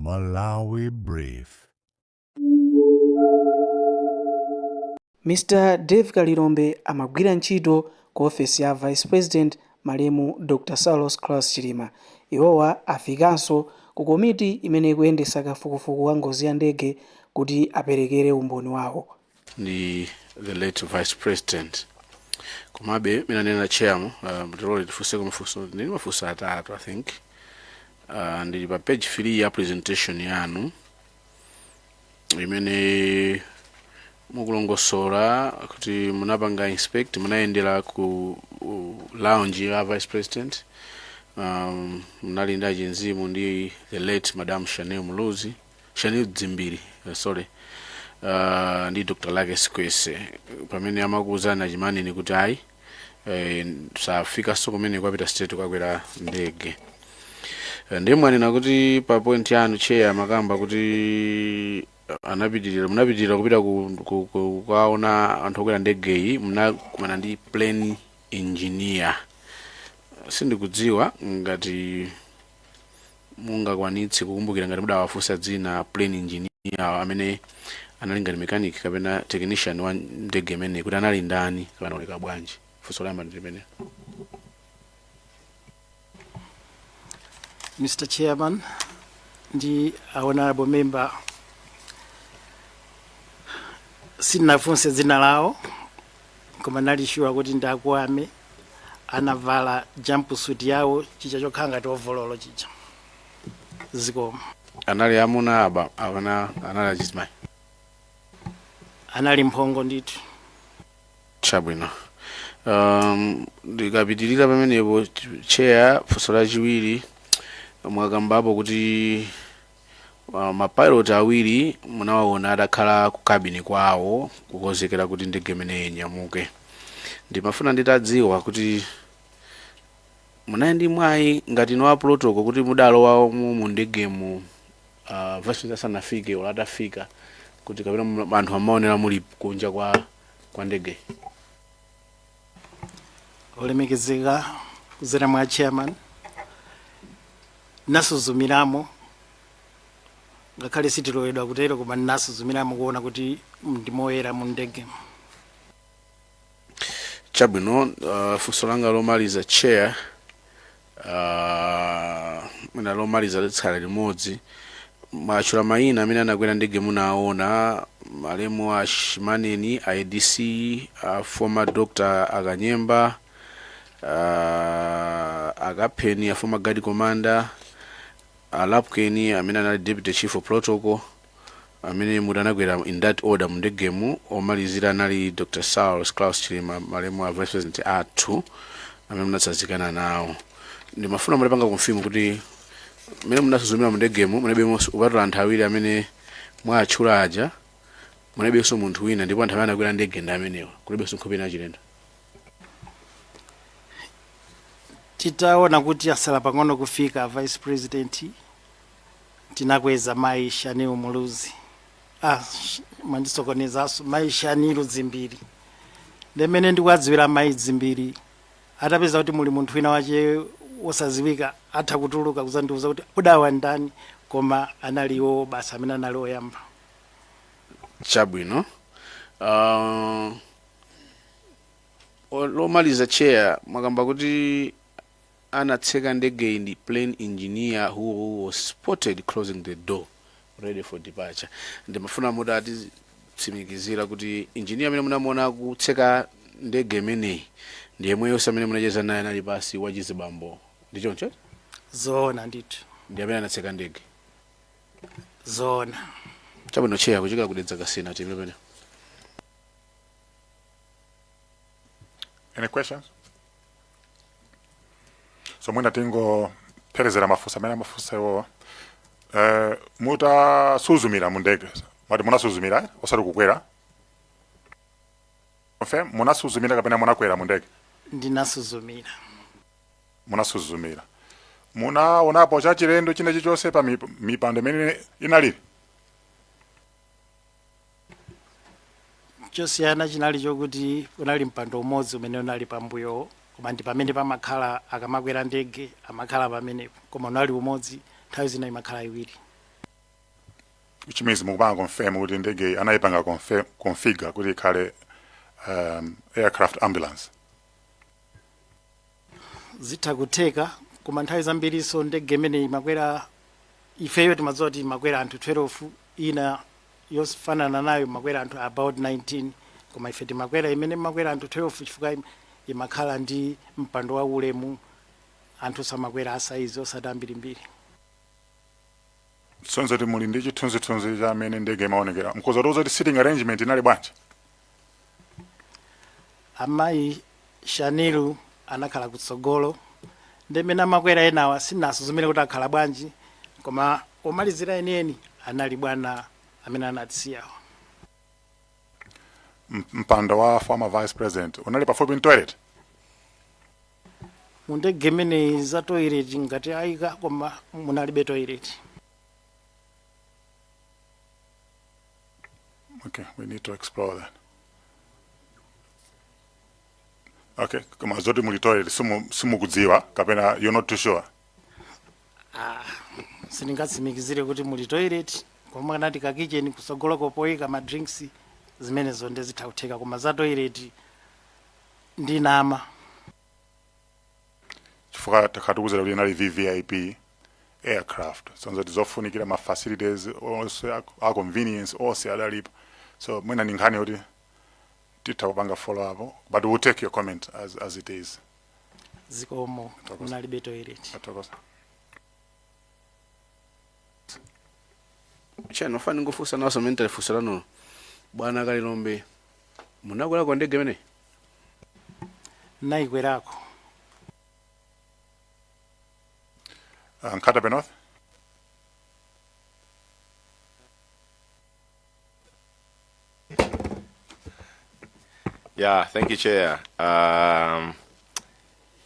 Malawi Brief. Mr Dave Kalilombe amagwira ntchito ku ofesi ya Vice President malemu Dr Saulos Klaus Chilima. Iwowa afikanso ku komiti imene ikuyendetsa kafukufuku wa ngozi ya ndege kuti aperekere umboni wawo. Ndi the late Vice President. Komabe mmene anena chair, mutilole tifunseko mafunso. Ndili mafunso atatu, I think. Ndili pa page 3 ya presentation yanu imene mukulongosola kuti munapanga inspect, munayendera ku lounge ya Vice President, munali ndi achinzimu ndi the late Madam Shanil Muluzi, Shanil Dzimbiri, sorry, ndi Dr. Luckie Sikwese, pamene amakuwuzani achimanini kuti ayi, safikanso kumene kwapita straight kukakwera ndege. Ndiye mwanena kuti pa point yanu, chair, makamba kuti anapitirira, munapitirira kupita kukaona anthu okwera ndegeyi, munakumana ndi plane engineer. Sindikudziwa ngati mungakwanitse kukumbukira ngati mudawafunsa dzina plane engineer amene anali ngati mechanic kapena technician wa ndege imeneyi, kuti anali ndani kapena anaoneka bwanji. Funso loyamba ndi limene. Mr. Chairman ndi a honorable member, sindinafunse dzina lawo, koma ndinali sure kuti ndi aku army, anavala jumpsuit yawo chija chokhala ngati ovololo chija. Zikomo. Anali amuna aba apana anali achizimayi? Anali mphongo ndithu. Chabwino. Ndikapitirira pamenepo, chair, funso lachiwiri, mwakambapo kuti mapilot awiri munawaona atakhala ku cabin kwawo kukonzekera kuti ndege imeneyi inyamuke. Ndimafuna nditadziwa kuti munali ndi mwayi ngati inu a protocol kuti mudalowa mu ndegemu vice president asanafike olo atafika, kuti kapena anthu amaonera muli kunja kwa ndege? Olemekezeka, kudzera mwa chairman, nasuzumiramo, ngakhale sitiloledwa kutero, koma ndinasuzumiramo kuona kuti ndimoyera mu ndege. Chabwino. Funso langa lomaliza, chair, mwina lomaliza, litsala limodzi. Mwatchula mayina amene anakwera ndege munaona, malemu a Chimaneni, a ADC, a former Dr Akanyemba, Akapheni, a former guard commander, a Lapukeni amene anali deputy chief of protocol, amene muti anakwera in that order mu ndegemu. Omalizira anali Dr Saulos Klaus Chilima, malemu a vice president athu, amene munatsanzikana nawo. Ndimafuna mutapanga confirm kuti mmene munasuzumira mu ndegemu munalibenso, kupatula anthu awiri amene mwatchula aja, munalibenso munthu wina, ndipo anthu amene anakwera ndege ndi amenewa, kulibenso nkhope ina yachilendo? Titaona kuti asala pang'ono kufika vice president, tinakweza mayi Shanil Muluzi, ah, mwandisokonezanso, mayi Shanil Dzimbiri. Ndimene ndikuwadziwira mayi Dzimbiri, atapeza kuti muli munthu wina wache wosaziwika, atha kutuluka kuzandiuza kuti kudawa ndani, koma anali iwo basi amene anali oyamba. Chabwino. Lomaliza, chair, mwakamba kuti anatseka ndegeyi ndi plane engineer who was spotted closing the door ready for departure. Ndimafuna mutatitsimikizira kuti engineer amene munamuona kutseka ndege imeneyi ndi yemweyonso amene munacheza naye anali pasi wachizibambo, ndi choncho? Zoona ndithu. Ndi amene anatseka ndege? Zoona. Chabwino, chair. Kuchokera kudedza Kasina timve pene. Any questions? So mwina tingopherezera mafunso amene amafunsa iwowa. Mutasuzumira mu ndege, mwati munasuzumira, eh? Osati kukwera. Confirm, munasuzumira kapena munakwera mu ndege? Ndinasuzumira. Munasuzumira. Munaonapo chachilendo china chilichonse pa mipando imene inalili? Chosiyana chinali chokuti unali mpando umodzi umene unali pambuyo, koma ndi pamene pamakhala akamakwera ndege, amakhala pamenepo, koma unali umodzi, nthawi zina imakhala iwiri. Which means mukupanga confirm kuti ndege anayipanga configure kuti ikhale aircraft ambulance. Zitha kutheka, koma nthawi zambiriso ndege imene imakwera, ifeyo timadziwa kuti imakwera anthu 12, ina yofanana nayo imakwera anthu about 19, koma ife timakwera imene imakwera anthu 12 chifukwa imakhala ndi mpando wa ulemu, anthu samakwera asaizi osati ambirimbiri. Sonzo kuti muli ndi chithunzithunzi cha amene ndege imaonekera, mkhoza kutiuza kuti sitting arrangement inali bwanji? Amayi Shanilu anakhala kutsogolo, ndi mmene amakwera enawa sinaso zimene kuti akhala bwanji, koma omalizira enieni anali bwana amene anatisiyawo. Mpando wa former vice president unali pafupi ndi toilet? Mu ndege imeneyi za toilet ngati ayika, koma munalibe toilet. Okay, we need to explore that. Okay, koma zoti muli toilet simukudziwa kapena you're not too sure? Sindingatsimikizire kuti muli toilet, koma kanati ka kitchen kutsogoloko poyika ma drinks, zimenezo ndezitha kutheka, koma za toilet ndinama. Chifukwa takhatikuuzira kuti inali VVIP aircraft, sonzo kuti zofunikira, ma facilities onse a convenience onse adalipo, so mwina ni nkhani yoti titha kupanga follow up, but we'll take your comment as it is. Zikomo. Thokoza. Munalibe toilet. Athokoza. Chano ofani ngofunsa nawo amene talifunsa lanulo, bwana Kalilombe, munakwerako ndege imeneyi? Nayikwerako. Nkhata Bay North. Yeah, thank you, Chair.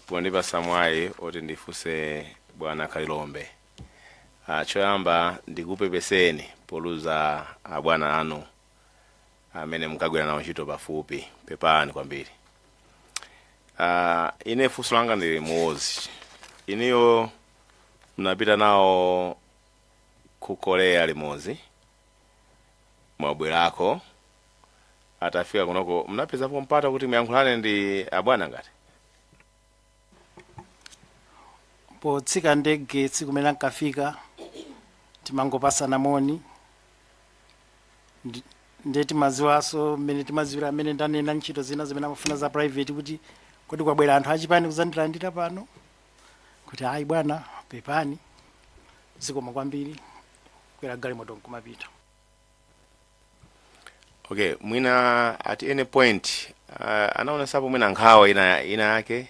Pondipasa mwayi oti ndifuse bwana Kalilombe. Choyamba ndikupepeseni poluza abwana anu amene mukagwira nawo ntchito pafupi. Pepani kwambiri. Ine funso langa ndi limodzi. Inuyo mnapita nawo ku Korea limodzi, mwabwerako, atafika kunoko mnapezapo mpata kuti muyankhulane ndi abwana ngati? Potsika ndege tsiku limene ankafika timangopasana moni. Ndiye timaziwanso mmene timaziwira amene ndanena ntchito zina zimene amafuna za private, kuti kodi kwabwera anthu achipani kuzandilandira pano, kuti ayi bwana, pepani, zikomo kwambiri, kwera galimoto nkumapita. Okay, mwina at any point anaonesapo mwina nkhawa ina ina yake?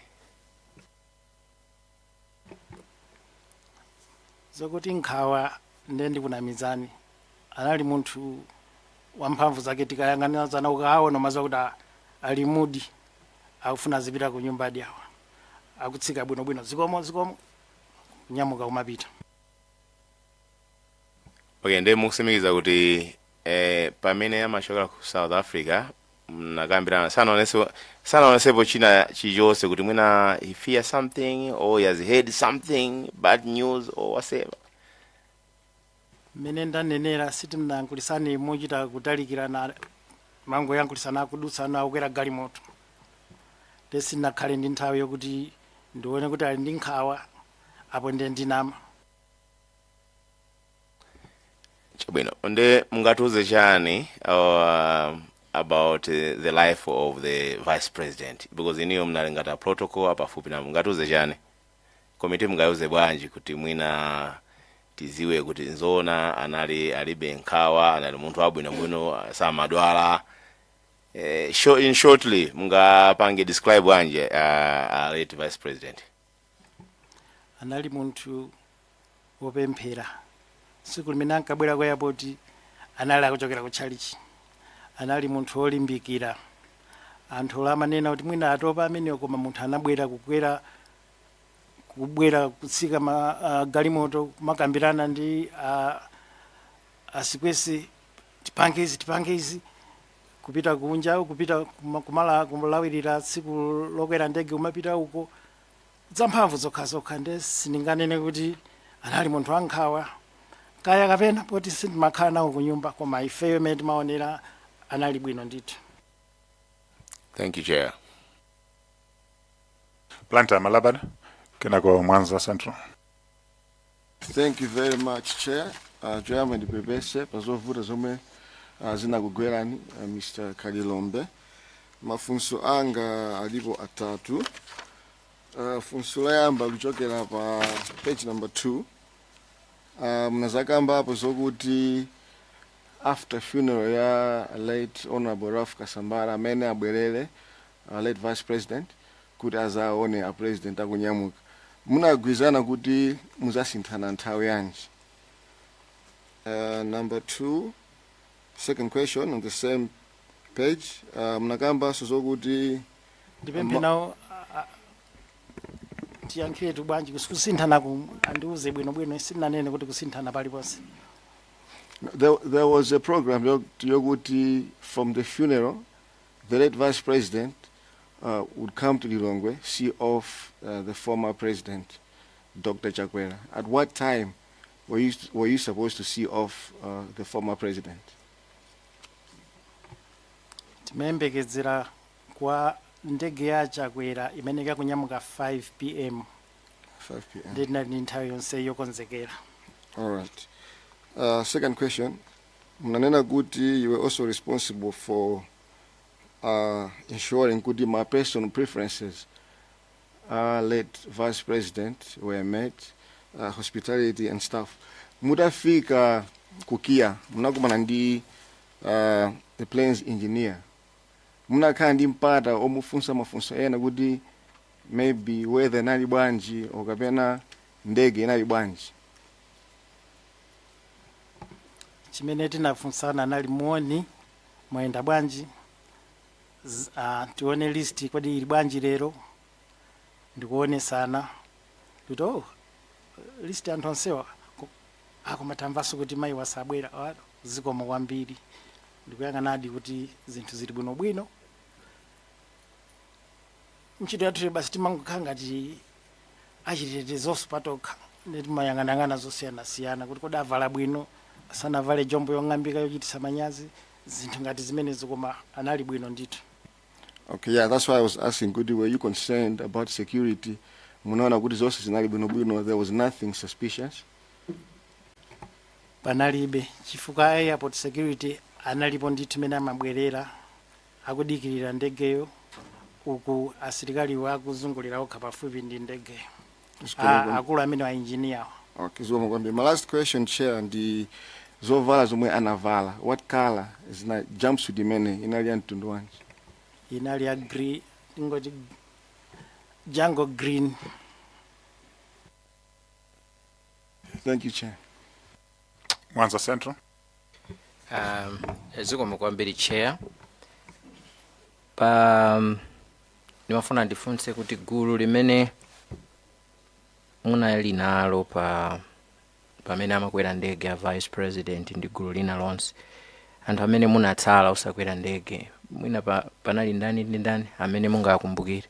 Zokuti nkhawa, ndiye ndikunamizani. Anali munthu wamphamvu zake, tikayang'anizana ukaona umaziwa kuti ali mudi, akufuna azipita ku nyumba adi awa, akutsika bwinobwino, zikomo zikomo, kunyamuka kumapita. Okay, ndiye mukusimikiza kuti pamene amachokera ku South Africa mnakambirana, sanaonesepo china chilichonse kuti mwina he fear something or he has heard something bad news or whatever? Mmene ndanenera, sitinayankhulisane mochita kutalikirana, mangoyankhulisana akudutsana akukwera galimoto, nde sinakhale ndi nthawi yokuti ndione kuti ali ndi nkhawa apo, ndiye ndinama. Chabwino, nde mungatiuze chani about the life of the vice president, because iniyo mnali ngati a protocol apafupi na, mungatiuze chani, komiti mungayuze bwanji kuti mwina tiziwe kuti nzoona anali alibe nkhawa, anali munthu wabwinobwino, samadwala? In shortly, mungapange describe bwanji late vice president? Anali munthu wopemphera. Tsiku limene ankabwera ku airport anali akuchokera ku tchalichi. Anali munthu wolimbikira. Anthu amanena kuti mwina atopa amenewo, koma munthu anabwera kukwera, kubwera kutsika ma galimoto, kumakambirana ndi asikwesi, tipange izi, tipange izi, kupita kunja, kupita kumala kulawirira tsiku lokwera ndege kumapita uko, zamphamvu zokhazokha. Nde sindinganene kuti anali munthu wankhawa. Kaya kapena poti sindimakhala nawo kunyumba, koma ifeyo imene timaonera anali bwino ndithu. Thank you, Chair. Blantyre Malabada, kenako Mwanza Central. Thank you very much, Chair. Choyamba ndipepese pazovuta zomwe zinakugwerani, Mr. Kalilombe. Mafunso anga alipo atatu. Funso loyamba kuchokera pa page number 2. Mnazakambapo zokuti after funeral ya late Honorable Ralph Kasambara, amene abwerere late Vice President kuti azaone a President akunyamuka, munagwirizana kuti muzasinthana nthawi yanji? Number two, second question on the same page, munakambanso zokuti Ndipemphe nawo tiyankhiretu bwanji kusinthanaku, andiuze bwinobwino, sindinanene kuti kusinthana paliponse. There was a program yokuti from the funeral the late Vice President would come to Lilongwe, see off the former President Dr. Chakwera. At what time were you supposed to see off the former president? Timayembekezera kwa ndege ya Chakwera imene ikakunyamuka 5 p.m. 5 p.m. Ndi tinali ndi nthawi yonse yokonzekera. All right. Second question. Mnanena kuti you were also responsible for ensuring kuti my personal preferences late Vice President were met, hospitality and stuff. Mutafika ku KIA, munakumana ndi the planes engineer. Munakhala ndi mpata omufunsa mafunso ena kuti maybe weather inali bwanji okapena ndege inali bwanji? Chimene tinafunsana anali moni, mwayenda bwanji, tione list kodi ili bwanji lero, ndikuonesana kuti, oh, list anthu onsewa akoma tamvanso kuti mayi wasabwera. Ah, zikomo kwambiri, ndikuyang'anadi kuti zinthu zili bwinobwino. Ntchito yathu basi timangokhala ngati achitetezonso patokha, ndi timayang'anayang'ana zosiyanasiyana kuti kodi avala bwino, sanavale jombo yong'ambika yochititsa manyazi, zinthu ngati zimenezo, koma anali bwino ndithu. Okay, yeah, that's why I was asking kuti were you concerned about security? Munaona kuti zonse zinali bwinobwino, there was nothing suspicious? Panalibe, chifukwa airport security analipo ndithu imene amabwerera akudikirira ndegeyo, uku asilikaliwo akuzungulira okha pafupi ndi ndegeyo. Akulu amene wa engineer. Okay, zikomo kwambiri. My last question, Chair, ndi zovala zomwe anavala. What color zina jumpsuit imene inali ya mtundu wanji? Inali ya green, ingoti jungle green. Thank you, Chair. Mwanza Central. Zikomo kwambiri, Chair. Pa ndimafuna ndifunse kuti gulu limene munali nalo pa pamene amakwera ndege ya Vice President ndi gulu lina lonse, anthu amene munatsala osakwera ndege, mwina panali ndani ndi ndani amene mungakumbukire?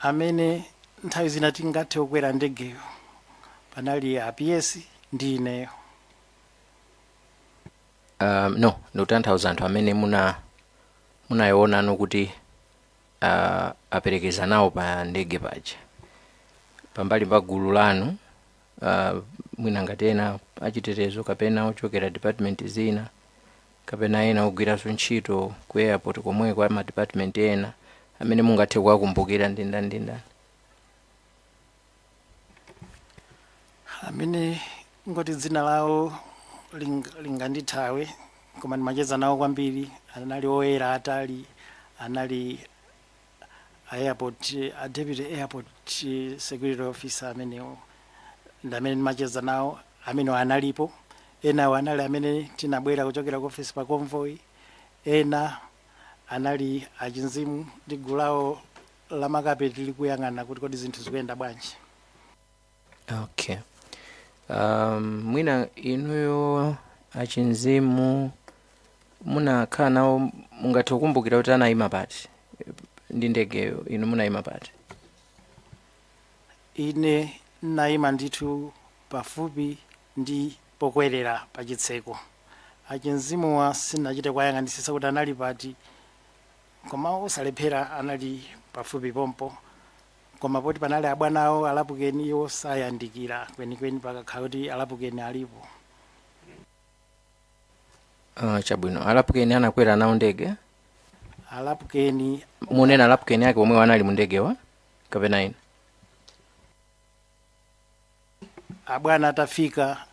Amene nthawi zina tingathe kukwera ndegeyo panali a PS ndi ineyo. No, ndikutanthauza anthu amene munaionano kuti aperekeza nawo pa ndege paja pambali pa gulu lanu, mwina ngati ena achitetezo kapena ochokera department zina kapena ena ogwiranso ntchito ku airport komweko ama department ena, amene mungathe kuwakumbukira ndi ndani ndi ndani? Amene ngoti dzina lawo lingandithawe, koma ndimacheza nawo kwambiri, anali oyera atali, anali a airport, a deputy airport security officer. Amenewo ndi amene ndimacheza nawo, amenewo analipo. Enawo anali amene tinabwera kuchokera ku office pa convoy, ena anali achinzimu ndi gulu lawo la makapeti likuyang'ana kuti kodi zinthu zikuyenda bwanji. Okay, mwina inuyo achinzimu munakhala nawo, mungathe kukumbukira kuti anayima pati ndi ndegeyo? Inu munayima pati? Ine nayima ndithu pafupi ndi pokwerera pa chitseko. Achinzimuwa sinachite kwayang'anisisa kuti anali pati, koma osalephera anali pafupi pompo. Koma poti panali abwana awo Alapukeni, iwo sayandikira kwenikweni pakakhala kuti Alapukeni alipo. Chabwino, Alapukeni anakwera nawo ndege? Alapukeni. Munena Alapukeni ake omwe anali mu ndegewa kapena ina? Abwana atafika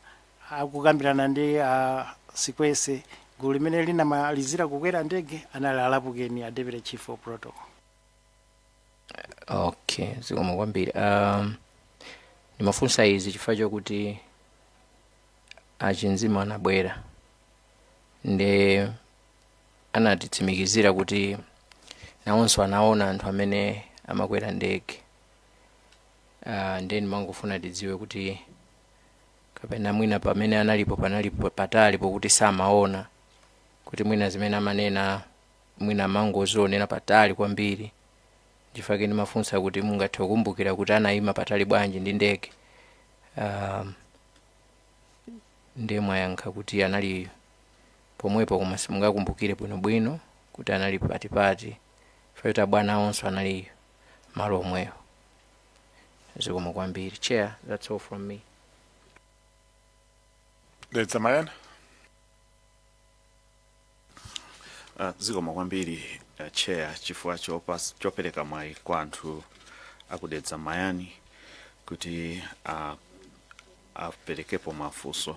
akukambirana ndi a Sikwese, gulu limene linamalizira kukwera ndege anali Alapukeni, a deputy chief of protocol. Okay, zikomo kwambiri. Ndimafunsa izi chifukwa chokuti Achinzimu anabwera nde anatitsimikizira kuti nawonso anaona anthu amene amakwera ndege. Nde ndimangofuna tidziwe kuti kapena mwina pamene analipo panalipo patali pokuti samaona, kuti mwina zimene amanena mwina amangozionera patali kwambiri. Chifukwa ndimafunsa kuti mungathe kukumbukira kuti anayima patali bwanji ndi ndege. Ndiye mwayankha kuti anali pomwepo, koma simungakumbukire bwinobwino kuti anali patipati, chifukwa choti abwana awonso anali malo omweyo. Zikomo kwambiri, Chair. That's all from me. Dedza Mayani. Zikomo kwambiri, Chair, chifukwa chopereka mwayi kwa anthu akudedza Mayani kuti aperekepo mafunso.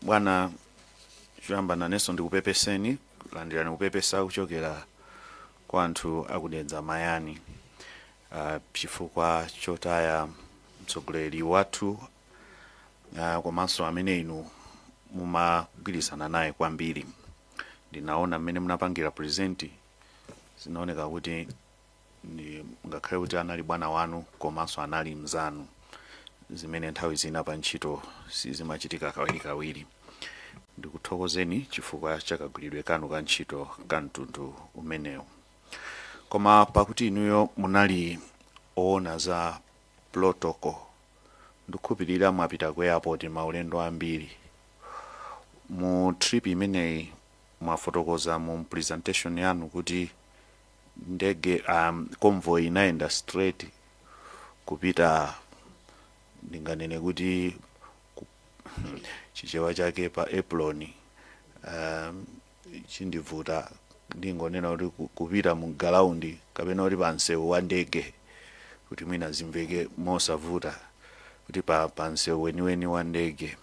Bwana, choyamba nanenso ndikupepeseni, landirani kupepesa kuchokera kwa anthu akudedza Mayani chifukwa chotaya mtsogoleri wathu, komanso amene inu mumagwirizana naye kwambiri. Ndinaona mmene munapangira present, zinaoneka kuti ndi ngakhale kuti anali bwana wanu komanso anali mzanu, zimene nthawi zina pa ntchito sizimachitika kawirikawiri. Ndikuthokozeni chifukwa chakagwiridwe kanu ka ntchito ka mtundu umenewu. Koma pakuti inuyo munali oona za protocol, ndikukhulupirira mwapita ku airport maulendo ambiri. Mu trip imeneyi mwafotokoza mu presentation yanu kuti ndege, convoy inayenda straight kupita, ndinganene kuti Chichewa chake pa apron chindivuta, ndingonena kuti kupita mu ground kapena kuti pa msewu wa ndege, kuti mwina zimveke mosavuta, kuti pa msewu weniweni wa ndege.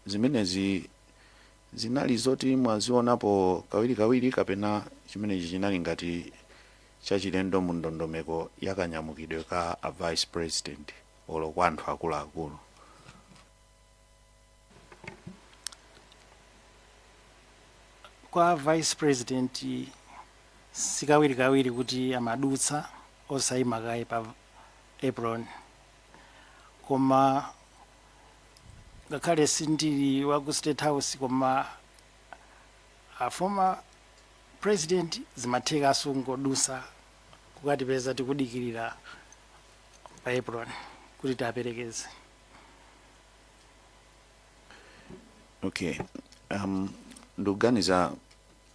Zimenezi zinali zoti mwazionapo kawirikawiri kapena chimenechi chinali ngati chachilendo mu ndondomeko yakanyamukidwe ka a Vice President olo kwa anthu akuluakulu? Kwa Vice President sikawirikawiri kuti amadutsa osayima kaye pa apron, koma ngakhale sindili wa ku State House, koma a former president zimathekanso kungodusa kukatipeza tikudikirira pa apron kuti tiaperekeze. Okay, ndikuganiza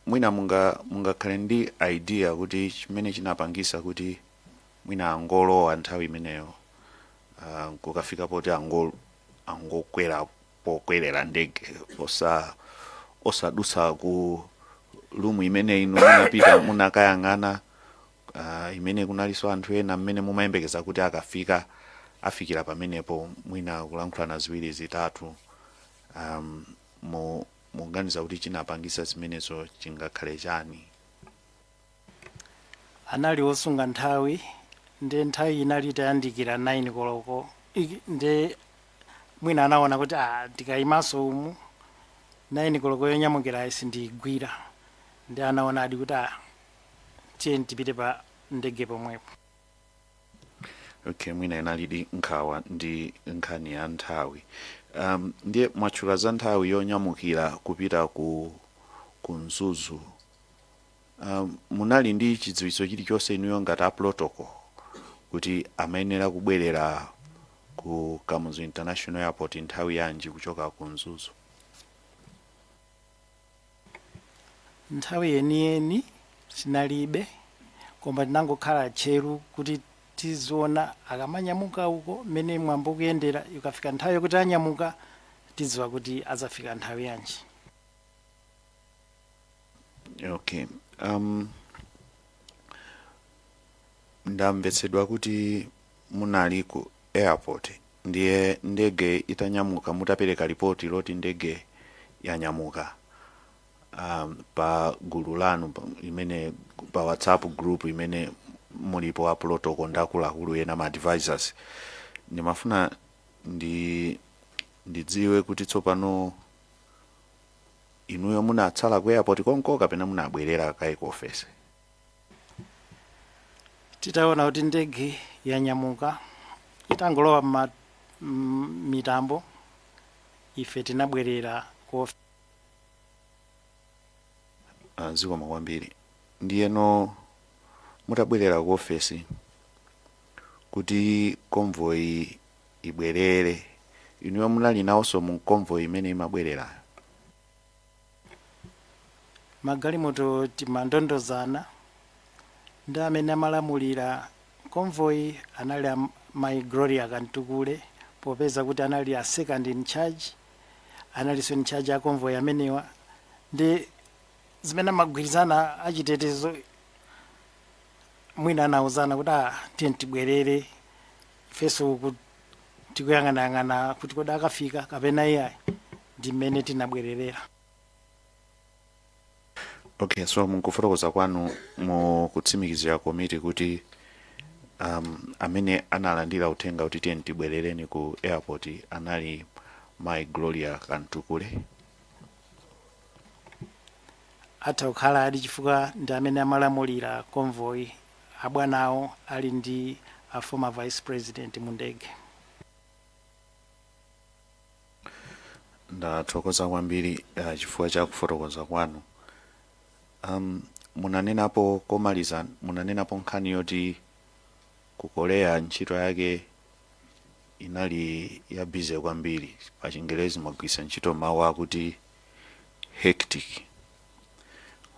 mwina mungakhale ndi idea kuti chimene chinapangisa kuti mwina angolowa nthawi imeneyo, kukafika poti angokwera pokwerera ndege osadutsa ku room imene inu munapita munakayang'ana, imene kunalinso anthu ena mmene mumayembekeza kuti akafika afikira pamenepo, mwina kulankhulana ziwiri zitatu. Muganiza kuti chinapangisa zimenezo chingakhale chani? Anali osunga nthawi, nde nthawi inali itayandikira 9 koloko. Nde mwina anaona kuti ah, ndikayimanso umu 9 koloko yonyamukira sindiyigwira, ndi anaona adi kuti ah, tiye tipite pa ndege pomwepo. Okay, mwina inalidi nkhawa ndi nkhani ya nthawi. Ndiye mwatchula za nthawi yonyamukira kupita ku Mzuzu. Munali ndi chidziwitso chilichonse inuyo ngati a protocol Kuti amayenera kubwerera ku Kamuzu International Airport nthawi yanji kuchoka ku Mzuzu? Nthawi yeniyeni tinalibe, koma tinangokhala tcheru kuti tiziona akamanyamuka uko mmene mwambo kuyendera. Ikafika nthawi yokuti anyamuka, tidziwa kuti azafika nthawi yanji. Okay, ndamvetsedwa kuti munali ku airport, ndiye ndege itanyamuka, mutapereka ripoti loti ndege yanyamuka pa gulu lanu imene pa WhatsApp group imene mulipo a protocol ndi akuluakulu ena, ma advisors, ndimafuna ndidziwe kuti tsopano inuyo munatsala ku airport konko kapena munabwerera kaye ku office? Titaona kuti ndege yanyamuka, itangolowa mitambo, ife tinabwerera ku office. Zikomo kwambiri. Ndiyeno mutabwerera ku ofesi kuti convoy ibwerere, inuyo munali nawonso mu convoy imene imabwererayo? Magalimoto timandondozana ndi amene amalamulira convoy anali Mayi Gloria Kantukule, popeza kuti anali a second in charge, analinso in charge a convoy amenewa. Ndi zimene amagwirizana achitetezo, mwina anauzana kuti, "Ah, tiye tibwerere ifenso uku tikuyang'anayang'ana kuti kodi akafika kapena iyayi." Ndi mmene tinabwererera. Okay, so mukufotokoza kwanu mukutsimikizira komiti kuti amene analandira uthenga kuti tiye tibwerereni ku airport anali Mayi Gloria Kantukule? Atha kukhala ali, chifukwa ndi amene amalamulira convoy abwanawo ali ndi a former vice president mu ndege. Ndathokoza kwambiri chifukwa cha kufotokoza kwanu. Munanenapo komaliza, munanenapo nkhani yoti ku Korea ntchito yake inali ya busy kwambiri. Pa Chingerezi mwagwiritsa ntchito mawu akuti hectic.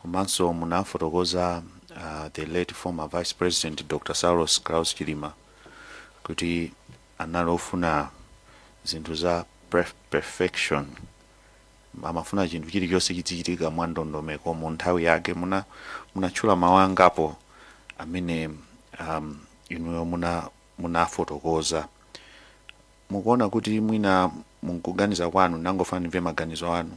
Komanso munafotokoza the late former Vice President Dr Saulos Klaus Chilima kuti anali ofuna zinthu za perfection, amafuna chinthu chilichonse chizichitika mwa ndondomeko mu nthawi yake. Munatchula mawu angapo amene inuyo munafotokoza. Mukuona kuti mwina mukuganiza kwanu, nangofuna ndimve maganizo anu,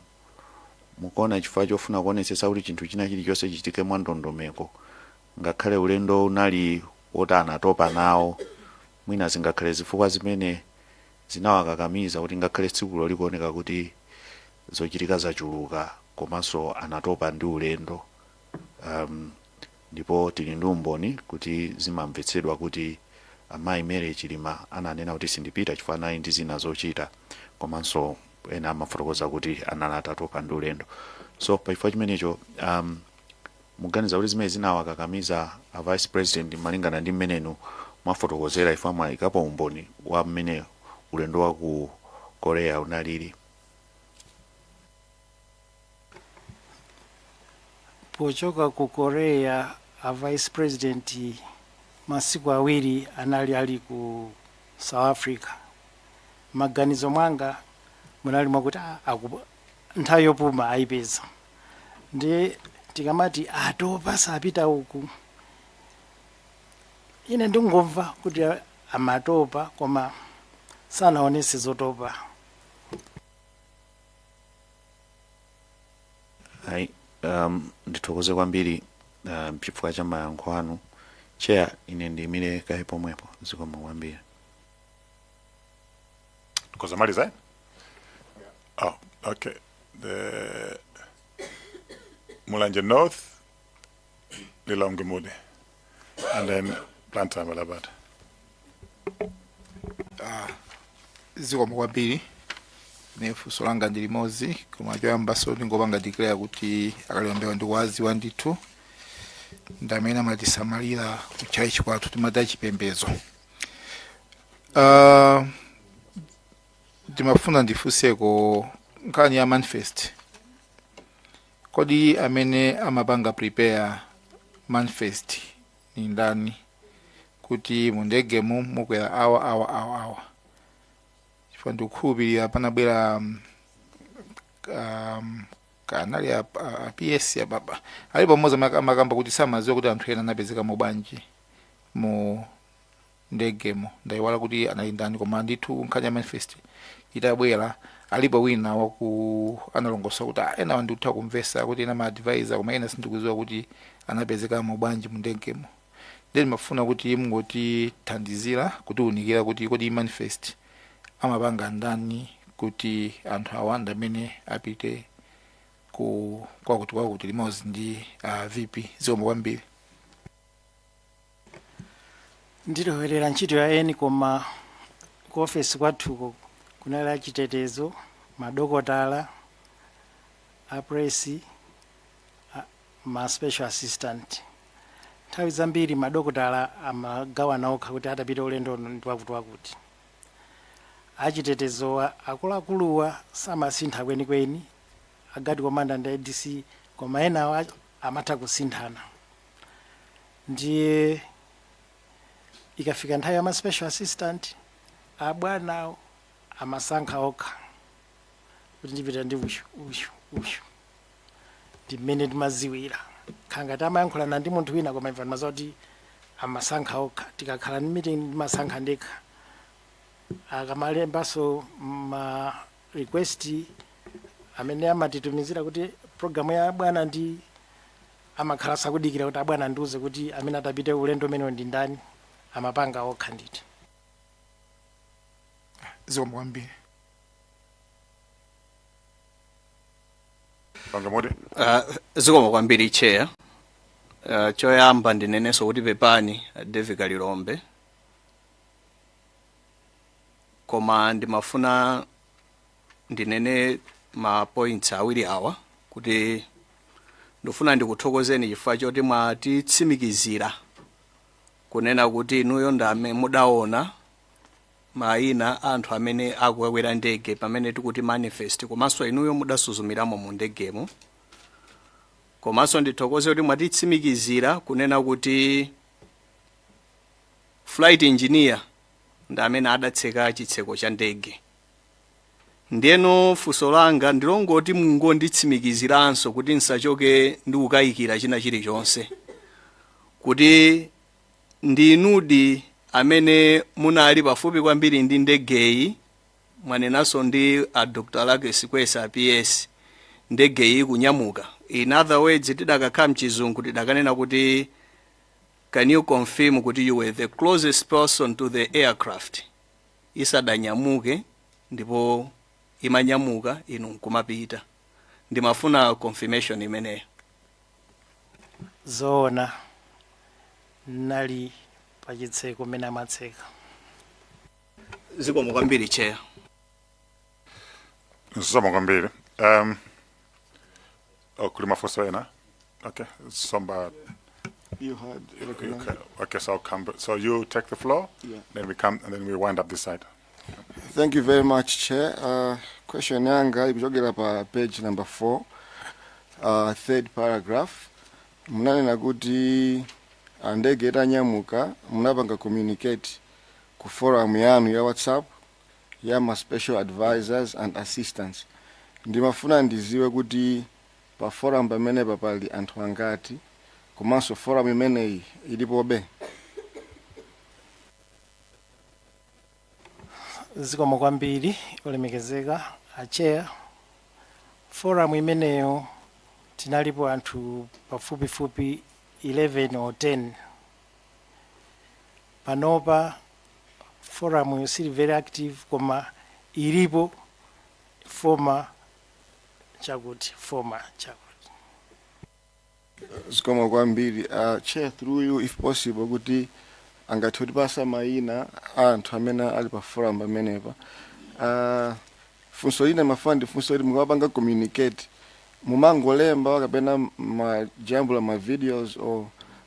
mukuona chifukwa chofuna kuonetsetsa kuti chinthu china chilichonse chichitike mwa ndondomeko, ngakhale ulendo unali woti anatopa nawo, mwina zingakhale zifukwa zimene zinawakakamiza kuti ngakhale tsikulo likuoneka kuti zochitika zachuluka komanso anatopa ndi ulendo, ndipo tili ndi umboni kuti zimamvetsedwa kuti amayi Mary Chilima ananena kuti sindipita chifukwa anali ndi zina zochita, komanso ena amafotokoza kuti anali atatopa ndi ulendo. So pachifukwa chimenecho, muganiza kuti zimene zinawakakamiza a vice president, malingana ndi mmenenu mwafotokozera, ifo mwayikapo umboni wa mmene ulendo wa ku Korea unalili? Pochoka ku Korea, a vice president masiku 2 anali ali ku South Africa. Maganizo mwanga munali mwakuti, ah, nthawi yopuma ayipeza. Ndi tikamati atopa sapita uku, ine ndingomva kuti amatopa, koma sanaonese zotopa. Ayi, ndithokoze kwambiri chifukwa cha mayankho anu, Chair. Ine ndiyimire kaye pomwepo. Zikomo kwambiri. Kozamaliza, eh? Oh, okay. The Mulanje North, Lilongwe Mude, and then Blantyre Malabada. Zikomo kwambiri. Ine funso langa ndi limodzi, koma choyambaso ndingopanga declare kuti akalembera ndikuwaziwa ndithu. Ndi amene amatisamalira kutchalitchi kwathu, timati achipembedzo. Ndimafuna ndifunseko nkhani ya manifest. Kodi amene amapanga prepare manifest ni ndani, kuti mundegemu mukwera awa, awa, awa, awa? Chifukwa ndikukhulupirira panabwera kanali a PS ababa ali pamodzi, amakamba kuti samadziwa kuti anthu ena anapezeka mu bwanji mu ndegemo. Ndayiwala kuti anali ndani, koma ndithu nkhani ya manifest itabwera, alipo wina waku analongosa kuti, "Ah, ena ndikutha kumvesa kuti ena ma advisor, koma ena sindikudziwa kuti anapezeka mu bwanji mu ndegemo." Then mafuna kuti mungotithandizira kutiunikira kuti kodi manifest amapanga ndani, kuti anthu awa ndi amene apite ku kwakuti kwakuti limodzi ndi VP. Zikomo kwambiri. Ndilowerera ntchito ya eni, koma ku ofesi kwathuko kunali achitetezo, madokotala, a press, ma special assistant. Nthawi zambiri madokotala amagawana okha kuti atapita ulendo ndi wakuti wakuti. Achitetezowa, akuluakuluwa, samasintha kwenikweni, a guard commander ndi ADC, koma enawo amatha kusinthana. Ndiye ikafika nthawi ya ma special assistant, abwanawo amasankha okha kuti ndipita ndi uyu, uyu, uyu. Ndi mmene timaziwira khangati amayankhulana ndi munthu wina, koma imva timaziwa kuti amasankha okha. Tikakhala ndi meeting, ndimasankha ndekha. Akamalembanso ma request amene amatitumizira kuti program ya bwana, ndi amakhala sakudikira kuti abwana ndiuze kuti amene atapite ulendo umenewo ndi ndani. Amapanga okha ndithu. Zikomo kwambiri. Pangamodi. Zikomo kwambiri, Chair. Choyamba ndinenenso kuti pepani, David Kalilombe, koma ndimafuna ndinene ma points awiri awa, kuti ndifuna ndikuthokozeni chifukwa choti mwatitsimikizira kunena kuti inuyo ndame mudaona mayina a anthu amene akukakwera ndege pamene tikuti manifest, komanso inuyo mudasuzumiramo mu ndegemo. Komanso ndithokoze kuti mwatitsimikizira kunena kuti flight engineer ndi amene adatseka chitseko cha ndege. Ndiyeno funso langa ndilongoti mungonditsimikiziranso kuti nsachoke ndi kukayikira china chilichonse, kuti ndinudi amene munali pafupi kwambiri ndi ndegeyi, mwanenanso ndi a Dr Lake Sikwese, a PS, ndegeyi ikunyamuka. In other words, tidakakhala mchizungu tidakanena kuti, can you confirm kuti you were the closest person to the aircraft isadanyamuke, ndipo imanyamuka inu nkumapita? Ndimafuna confirmation imeneyo. Zoona, nali pachitseko mmene amatseka. Zikomo kwambiri, Chair. Zikomo kwambiri. Oh, kuli mafunso ena? Okay, somebody. You had recognized. Okay, so I'll come. So you take the floor. Yeah. Then we come and then we wind up this side. Thank you very much, Chair. Question yanga ikuchokera pa page number 4, third paragraph. Munanena kuti ndege itanyamuka munapanga communicate ku forum yanu ya WhatsApp ya ma special advisors and assistants. Ndimafuna ndiziwe kuti pa forum pamenepa pali anthu angati, komanso forum imeneyi ilipobe? Zikomo kwambiri, olemekezeka a Chair. Forum imeneyo tinalipo anthu pafupifupi 11 or 10. Panopa forum yo sili very active, koma ilipo, former chakuti, former chakuti. Zikomo kwambiri. Chair, through you, if possible, kuti angathe kutipasa mayina a anthu amene ali pa forum pamenepa. Funso lina mafuna ndifunso kuti mukapanga communicate, mumangolemba kapena majambula ma videos or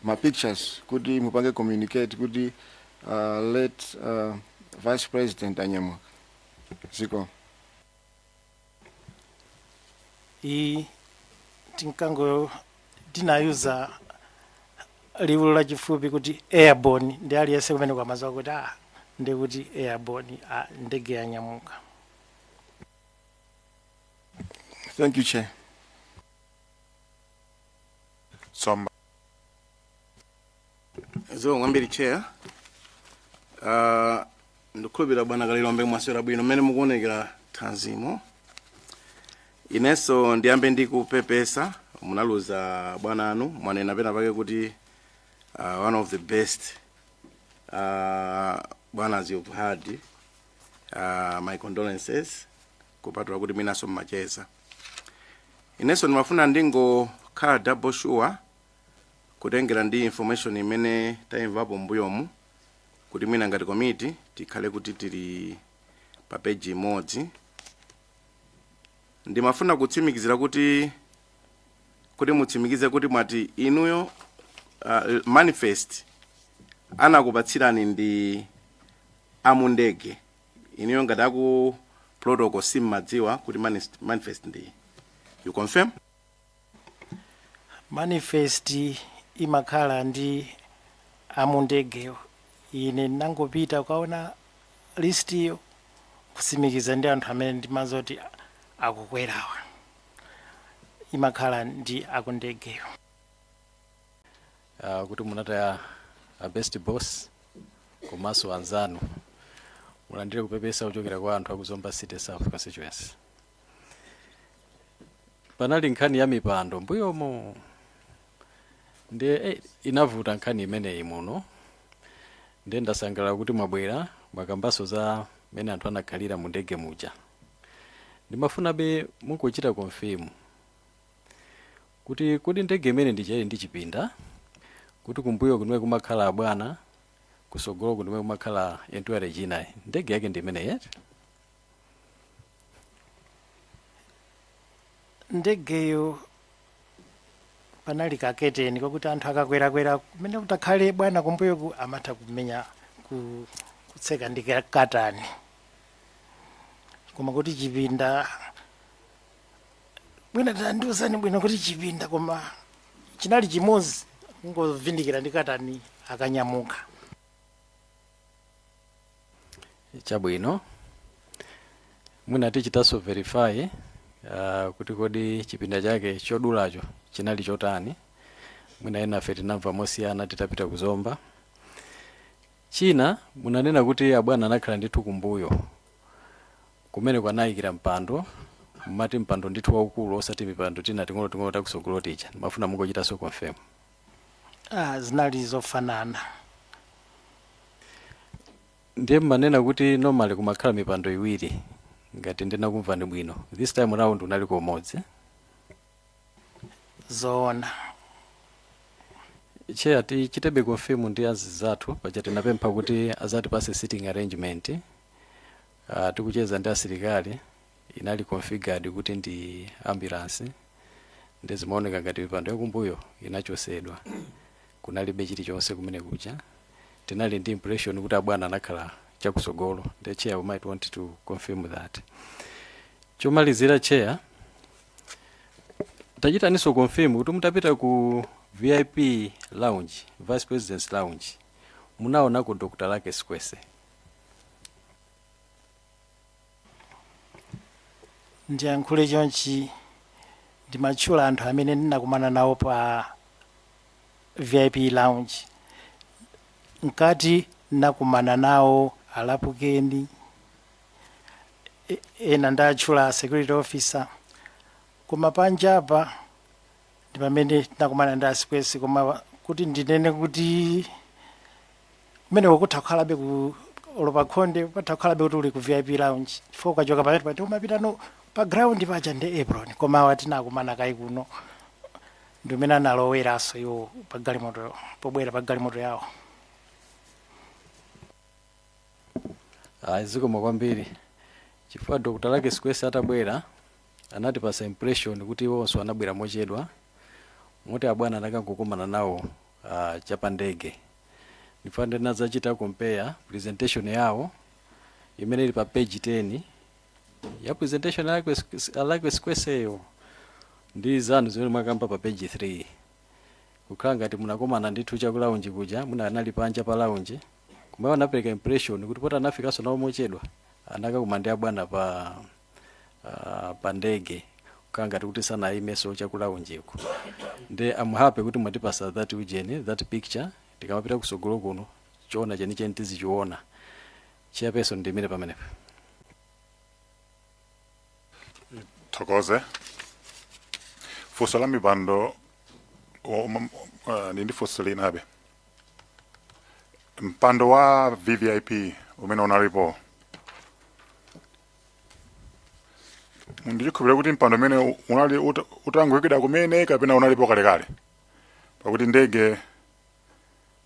Ma pictures kuti mupange communicate kuti late vice president anyamuka? Ziko. Iyi tinkango tinayuza liwu lachifupi kuti "airborne", ndi aliyense kumene kwamaziwa kuti ndi kuti airborne, ndege yanyamuka. Thank you, Chair. Somba. Zikomo kwambiri, Chair. Ndikukhulupirira bwana Kalilombe mwaswera bwino mmene mukuonekera thanzimo. Inenso ndiyambe ndi kupepesa, munaluza bwana anu. Mwanena pena pake kuti one of the best bwanas you've had. My condolences, kupatula kuti mwinaso mmacheza. Inenso ndimafuna ndingokhala double sure, kutengera ndi information imene tayimvapo mbuyomu, kuti mwina ngati komiti tikhale kuti tili pa peji imodzi. Ndimafuna kutsimikizira kuti mutsimikize kuti mwati inuyo manifest anakupatsirani ndi amundege, inuyo ngati aku protocol simmadziwa kuti manifest ndi, you confirm? Manifest imakhala ndi amundegeyo. Ine ndinangopita kukaona listiyo, kusimikiza ndi anthu amene ndimazoti akukwerawa. Imakhala ndi akundegeyo. Kuti munataya a best boss komanso anzanu, mulandire kupepesa kuchokera kwa anthu akuzomba City South constituency. Panali nkhani ya mipando mbuyomo, ndiye inavuta nkhani imeneyi muno. Ndiye ndasangalala kuti mwabwera, mwakambanso za mmene anthu anakhalira mu ndege muja. Ndimafunabe mungochita confirm kuti kodi ndege imene ndichaili ndi chipinda kuti kumbuyo kundiwe kumakhala abwana, kusogolo kundiwe kumakhala entourage inayi, ndege yake ndi imene yeti? Ndegeyo panali kaketeni kokuti anthu akakwerakwera kumene kutakhale bwana kumbuyoku amatha kumenya kutseka ndi katani. Koma kuti chipinda, bwina tandiuzani bwino kuti chipinda, koma chinali chimodzi, kungovindikira ndi katani akanyamuka. Chabwino, mwina tichitanso verify kuti kodi chipinda chake chodulacho chinali chotani. Mwina enafe tinamva mosiyana titapita kuzomba. China, munanena kuti abwana anakhala ndithu kumbuyo kumene kwanayikira mpando, mumati mpando ndithu waukulu, osati mipando tina ting'onoting'ono takusogolo tija. Ndimafuna mungochitanso confirm. Zinali zofanana. Ndiye mmanena kuti normally kumakhala mipando iwiri, ngati ndinakumvani bwino. This time round unaliko umodzi? Zoona. Chair, tichitebe confirm ndi azizathu paja tinapempha kuti azatipase sitting arrangement. Tikucheza ndi asilikali, inali configured kuti ndi ambulance, ndi zimaoneka ngati mipando yakumbuyo inachosedwa, kunalibe chilichonse kumene kuja. Tinali ndi impression kuti abwana anakhala chakusogolo. The chair, we might want to confirm that. Chomalizira, Chair, tachitaninso confirm kuti mutapita ku VIP lounge, Vice President's lounge, munaonako Dr. Lake Sikwese? Ndiyankhule chonchi, ndimatchula anthu amene ndinakumana nawo pa VIP lounge. Mkati nakumana nawo alapukeni, ena ndatchula security officer, koma panjapa ndi pamene tinakumana ndi Asikwesi. Koma kuti ndinene kuti kumeneko kutha kukhalabe ku olo pakhonde, patha kukhalabe kuti uli ku VIP lounge, chifukwa ukachoka pamene pati umapita no pa ground paja ndi apron. Koma awa tinakumana kayi kuno, ndi umene analoweranso iwo pa galimoto, pobwera pa galimoto yawo. Ayi, zikomo kwambiri, chifukwa Dr. Lake Sikwese atabwera anatipasa impression kuti iwonso anabwera mochedwa, moti abwana anakangokumana nawo. Chapandege ndifuna ndinadzachita compare presentation yawo imene ili pa page 10 ya presentation Alakwe Sikweseyo ndi zanu zimene mwakamba pa page 3, kukhala ngati munakomana ndithu chaku lounge kuja, muna anali panja pa lounge, kumene anapereka impression kuti poti anafikanso nawo mochedwa, anakakumana ndi abwana pa ndege, kukhala ngati kuti sanayimenso chaku lounge ko. Ndi I'm happy kuti mwatipasa that ujeni, that picture. Tikamapita kusogolo kuno, choona chenicheni tizichiona. Chairperson, ndimire pamenepo. Thokoze. Funso la mipando ndi funso linabe. Mpando wa VVIP umene unalipo, ndichikhulupirira kuti mpando umene unali utangoyikidwa kumene kapena unalipo kalekale, pakuti ndege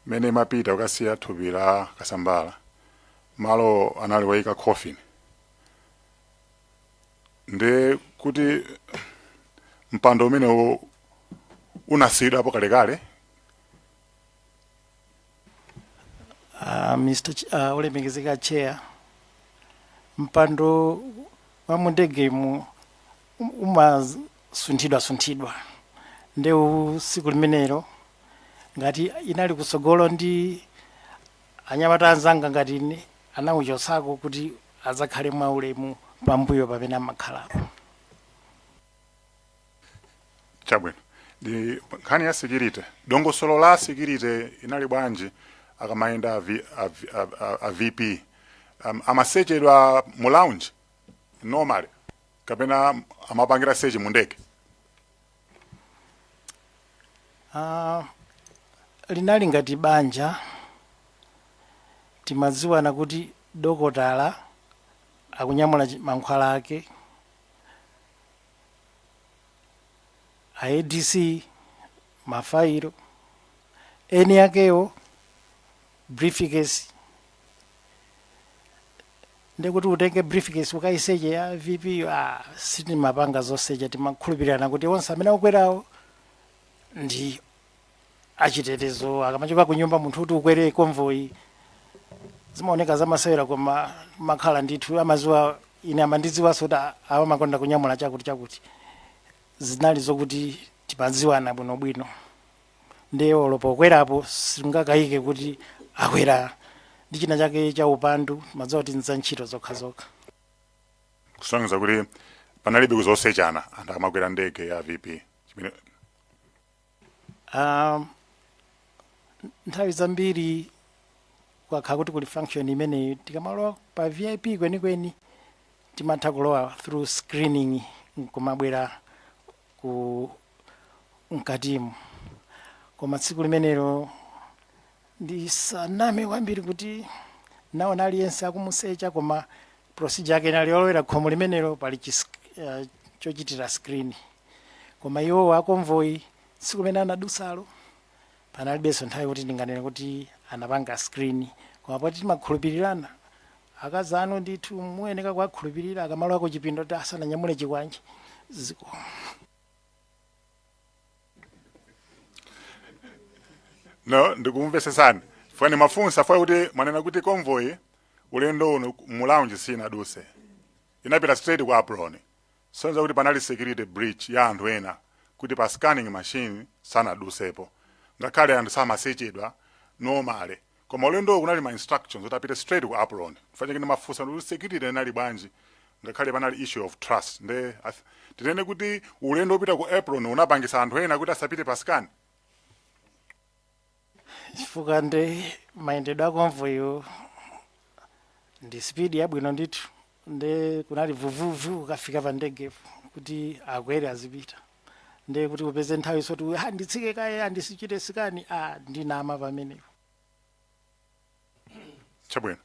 mene imapita kukasiya thupi la Kasambala, malo anali woyika coffin, ndi kuti mpando umenewo unasiyidwapo kalekale? Mr. Olemekezeka Chair, mpando wa mundegemu umasunthidwa sunthidwa, nde tsiku limenelo ngati inali kutsogolo ndi anyamata anzanga ngati ine, anawuchotsako kuti adzakhale mwaulemu pambuyo pamene amakhalapo. Chabwino. Ndi nkhani ya security, dongosolo la security inali bwanji akamayenda a VP? Amasechedwa mu lounge normally kapena amapangira search mu ndege? Linali ngati banja, timadziwana kuti dokotala akunyamula mankhwala ake, a ADC mafailo, eni akewo briefcase. Ndekuti utenge briefcase ukaiseche ya VP, sitimapanga zosecha, timakhulupirirana kuti onse amene akukwerawo ndi achitetezo. Akamachoka ku nyumba munthu kuti ukwere convoy, zimaoneka zamasewera, koma makhala ndithu amaziwa, ine amandidziwanso kuti awa amakonda kunyamula chakuti chakuti. Zinali zokuti timadziwana bwinobwino, ndiye olo pokwerapo singakayike kuti akwera ndi china chake cha upandu, madziwa kuti nza ntchito zokhazokha. Kusonyeza kuti panalibe kuzosechana anthu amakwera ndege ya VP chimene Nthawi zambiri kukakhala kuti kuli function imeneyi, tikamalowa pa VIP kwenikweni timatha kulowa through screening nkumabwera ku mkatimu, koma tsiku limenelo ndisaname kwambiri kuti naona aliyense akumusecha, koma procedure yake inali yolowera khomo limenelo pali chochitira screen. Koma iwo a convoy tsiku limene anadusalo panalibenso nthawi kuti ndinganene kuti anapanga screen, koma poti timakhulupirirana, akazi anu ndithu muyeneka kuwakhulupirira akamalowa ku chipinda kuti asananyamule chikwanje ziko. No, ndikumvesesani fani mafunsa fwa kuti mwanena kuti convoy ulendo uno mu lounge sinaduse, inapita straight ku apron, sonza kuti panali security breach ya anthu ena kuti pa scanning machine sanadusepo, ngakhale anthu samasechedwa normally, koma ulendo kunali ma instructions kuti apite straight ku apron. Fanyike ndimafunsa kuti security inali bwanji ngakhale panali issue of trust. Nde tinene kuti ulendo upita ku apron unapangisa anthu ena kuti asapite pa scan? Chifukwa ndi mayendedwe a convoy ndi speed yabwino ndithu, nde kunali vuvuvu ukafika pa ndegepo kuti akwere azipita, nde kuti upeze nthawi soti nditsike kaye andisichite scan, ndinama pamenepo. Chabwino.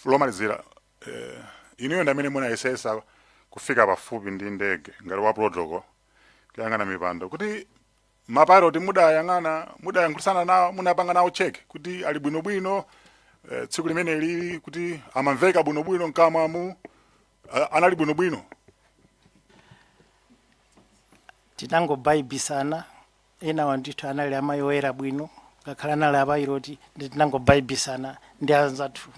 Lomalizira, inuyo ndi amene munayesesa kufika pafupi ndi ndege ngati wa protocol, kuyang'ana mipando, kuti mapilot mudayang'ana, mudayankhulisana nawo, munapanga nawo check kuti ali bwinobwino, tsiku limene lili kuti amamveka bwinobwino mkamwamu, anali bwinobwino? Tinangobaibisana, enawa ndithu anali amayi oyera bwino. Ngakhale anali a pilot, ndi tinangobaibisana ndi anzathu.